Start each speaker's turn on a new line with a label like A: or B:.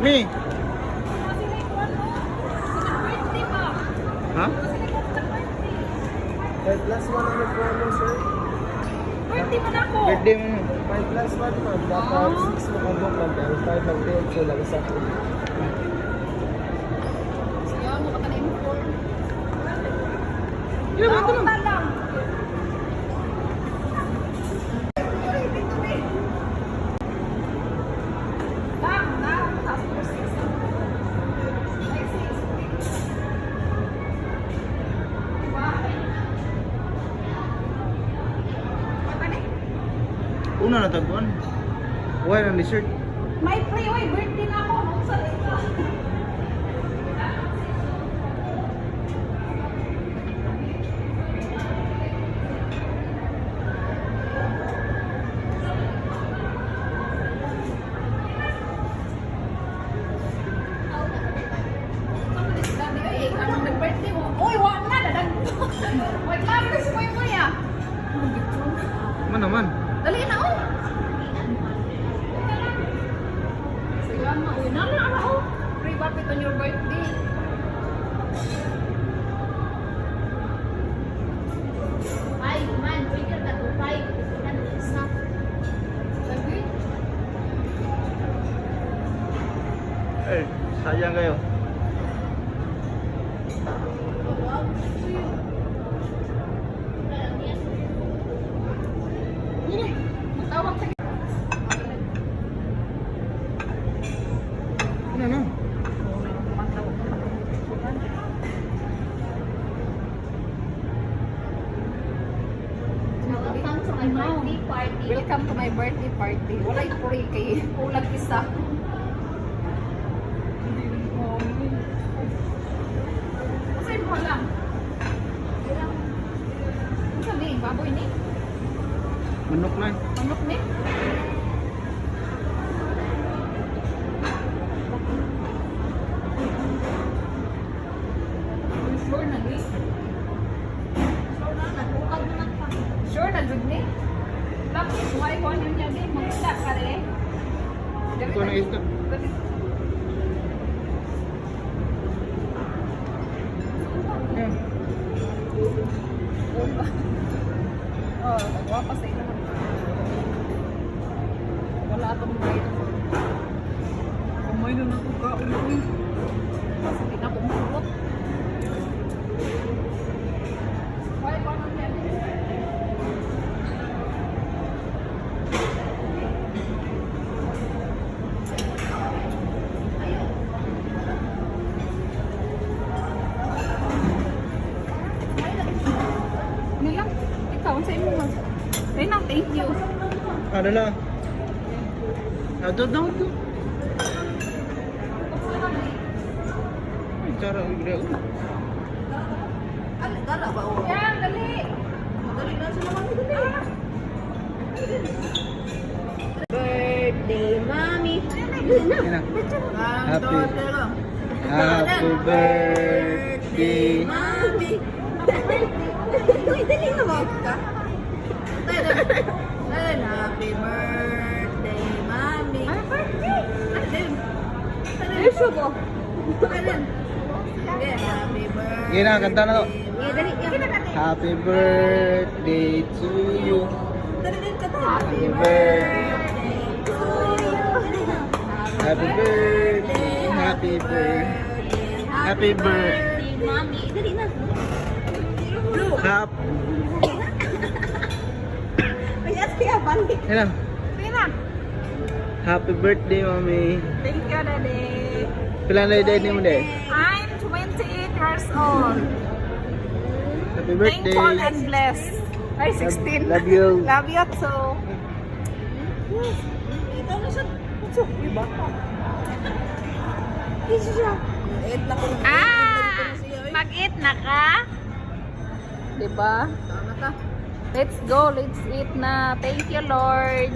A: Mi.
B: Kasi may kuwan mo. Birthday ba?
A: Ha?
B: Kasi may kuwan birthday.
C: 5 plus 1 ang nagkuha mo, sir.
B: Birthday man ako.
A: Birthday mo.
C: 5 plus 1, ma'am. Dapat 6 mo kabok, ma'am. Pero 5 ang build. So, lang isa.
B: Siya mo ka tanim ko.
A: Ilan ba ito lang?
B: Tao lang. Lang, lang. Tapos six. Ay, six. Diba? Patani.
A: Una na tagpuan. Why na dessert?
B: May free, oy, birthday na ako. Magsa dito. Nag-birthday mo. Uy, wa na, dadag. Wait lang, please, mo mo ya.
A: Man naman.
B: Dali na, oh. Sige, ma. Uy, na na, oh. Free buffet on your birthday.
D: Five man, trigger ka to five. Ano isa?
B: Lagi.
A: Eh, sayang kayo.
B: Magtawag sa.
A: Ano na?
D: Welcome to my birthday party.
B: Welcome to my birthday party. Walay free kay kulag isa. Kasi mo lang. Ano ni? Baboy ni?
A: Manok na eh.
B: Manok ni? Sure na ni?
D: Sure na, nagukag naman pa.
B: Sure na jud ni? Tapos, why ko ano niya ni? Magkita ka rin.
A: Ito na isda. Yan.
B: Oh, nagwapa sa ila. Wala atong break. Umay na na ka uy. Kasi di na kumukulot. Why ko ano niya? Ano lang? Ikaw, sa imo man. Ay na, thank you.
A: Ano lang? Ah, doon doon doon. Ay, tsara, ay, grabe.
E: Dala ba o?
B: Yan, dali.
E: Dali na sila mami, dali.
D: Birthday, mommy.
A: Yan na. Happy. Happy birthday.
E: Mami. Uy, dali na ba ka? Dali. Dali. Happy birthday, mami.
B: Happy birthday!
E: Dali. Dali.
B: Ay, sugo.
E: Dali. Happy birthday.
A: Yan na, kanta na to.
D: Yeah, dali. Yeah.
A: Happy birthday to you.
E: Dali din ka
A: Happy birthday. Happy birthday. Happy birthday. Happy birthday.
D: Birthday, mommy. Dali na.
A: Happy.
E: Kaya siya balik.
A: Yan na.
B: Sige na.
A: Happy birthday, mami.
B: Thank you, Daddy.
A: Pila na edad ni mo, de?
B: I'm 28 years old.
A: Happy birthday.
B: Thankful and blessed. Ay, 16.
A: Love you.
B: Love you too.
E: Ikaw na siya.
B: Uy, bata.
E: Eat na ko.
B: Ah! Mag-eat na ka? Diba?
E: Tama ta.
B: Let's go. Let's eat na. Thank you, Lord.